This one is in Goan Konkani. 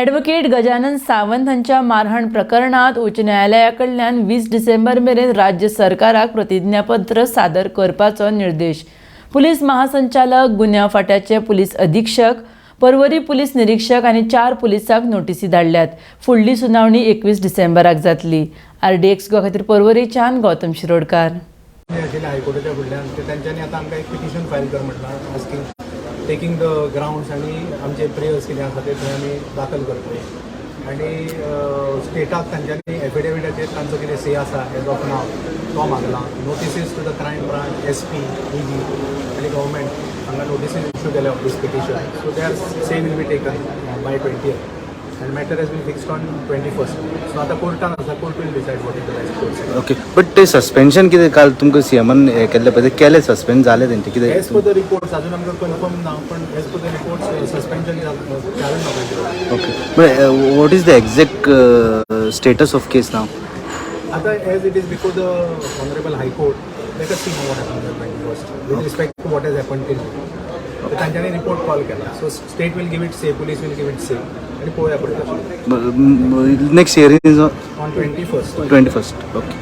ॲडव्होकेट गजानन सावंत हांच्या मारहाण प्रकरणात उच्च न्यायालया कडल्यान 20 डिसेंबर मेरेन राज्य सरकाराक प्रतिज्ञापत्र सादर करपाचो निर्देश. पुलीस महासंचालक, गुन्यांव फांट्याचे पुलीस अधीक्षक, पर्वरी पुलीस निरीक्षक आनी चार पुलिसांक नोटीसी धाडल्यात. फुडली सुनावणी 21 डिसेंबराक जातली. आरडीएक्स गोवा खातीर पर्वरीच्यान गौतम शिरोडकार. आशिल्ले हायकोर्टाच्या फुडल्यान ते तांच्यांनी आतां आमकां एक पिटिशन फायल कर म्हटलां, आस्किंग, टेकींग the grounds आनी आमचे प्रेयर्स कितें आसा ते थंय आमी दाखल करतले आनी स्टेटाक तांच्यांनी एफिडेविटाचेर तांचो कितें से आसा एज ऑफ नाव तो मागला. Notices to the crime branch, SP, DG आनी गव्हर्मेंट हांगा नोटिसीस इशू केल्या of this petition, so their say will be taken by 20th and matter has been fixed on 21st. So आतां कोर्टान आसा. Court will decide what is the best course. Okay, but ते सस्पेन्शन कितें काल तुमकां सीएमान हें केल्लें पळय, ते केलें, सस्पेंड जालें तेंचें कितें? एज पर the reports, अजून आमकां कन्फर्म ना, पण as per the reports suspension चार लोकांचे. Okay, but what is the exact status of case now? आता as it is before the honourable High Court, let us see what happen 21st with respect to what has happen till. तर तांच्यांनी रिपोर्ट कॉल केला, so state will give its say, police will give its say आणि पळोवया फुडें कशें. Next hearing is on 21st. 21st, okay.